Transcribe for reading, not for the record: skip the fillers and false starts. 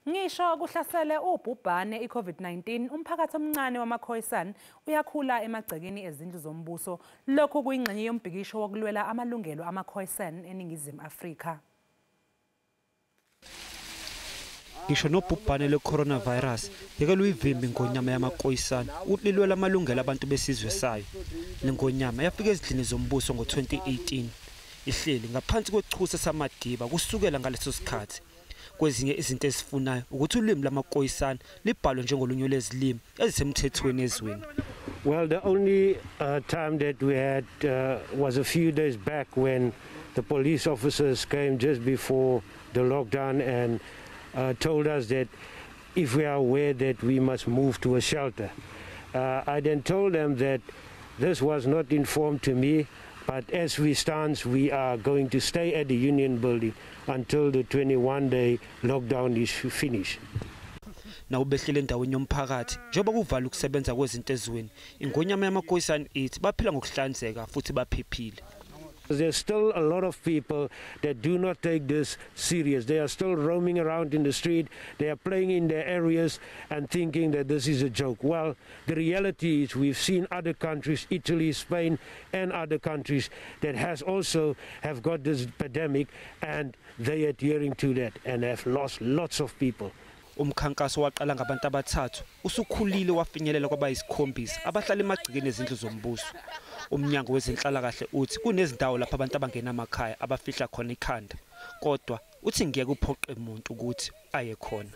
Ngisho kuhlasele ubhubhane iCovid-19, umphakathi omncane wamaKhoisan uyakhula emagcekeni ezindlu zombuso. Lokhu kuyingxenye yombhikisho wokulwela amalungelo amaKhoisan eNingizimu Afrika. Ngisho nobhubhane lwe-coronavirus ngeke luyivimbe ingonyama yamaKhoisan ukuthi lilwela amalungelo abantu besizwe sayo. Le ngonyama yafika ezindlini zombuso ngo-2018, ihleli ngaphansi kwechuse samadiba kusukela ngaleso sikhathi. Kwezinye izinto ezifunayo ukuthi ulimi lamaKhoisan libhalwe njengolunye lwezilimi ezisemthethweni ezweni. Well, the only time that we had was a few days back when the police officers came just before the lockdown and told us that if we are aware that we must move to a shelter. I then told them that this was not informed to me, but as we stand, we are going to stay at the Union Building until the 21-day lockdown is finished. Nawubehlele endaweni yomphakathi njengoba kuvala ukusebenza kwezinto ezweni, ingonyama yamaKhoisan ithi baphila ngokuhlanzeka futhi baphephile. There's still a lot of people that do not take this serious. They are still roaming around in the street. They are playing in their areas and thinking that this is a joke. Well, the reality is we've seen other countries, Italy, Spain, and other countries that has also have got this pandemic, and they adhering to that and have lost lots of people. Umkhankaso waqala ngabantu abathathu usukhulile wafinyelela kwabayisikhombisa abahlala emagcekeni ezindlu zombuso. Umnyango wezenhlalakahle uthi kunezindawo lapho abantu abangenamakhaya abafihla khona ikhanda, kodwa uthi ngeke uphoqe umuntu ukuthi aye khona.